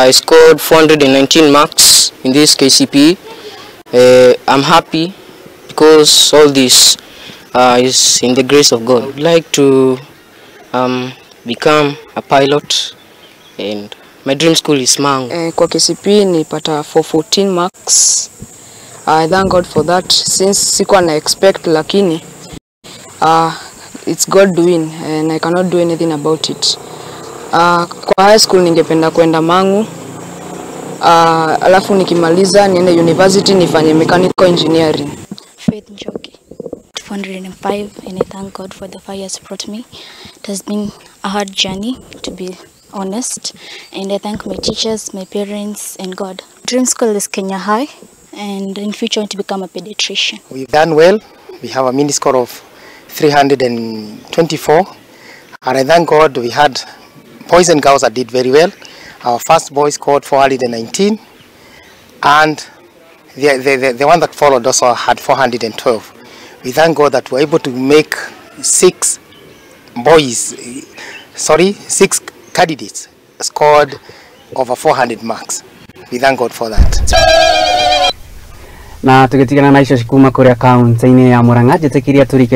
I scored 419 marks in this KCPE. I'm happy because all this is in the grace of God. I would like to become a pilot, and my dream school is Mangu. Kwa KCPE nilipata 414 marks. I thank God for that, since sikuwa na expect, lakini it's God doing and I cannot do anything about it. Kwa high school ningependa kwenda Mangu. Alafu nikimaliza niende university nifanye mechanical engineering. Faith Njoki, 205, and I thank God for the far He has brought me. It has been a hard journey, to be honest, and I thank my teachers, my parents, and God. Dream school is Kenya High, and in future I want to become a pediatrician. We've done well. We have a mini score of 324, and I thank God we had boys and girls that did very well. Our first boy scored 419, and the one that followed also had 412. We thank God that we were able to make six boys, sorry, six candidates scored over 400 marks. We thank God for that. Na tugitigana na icio kuma kuria kaunti-inĩ ya Murang'a, njĩtĩkĩria tũrike.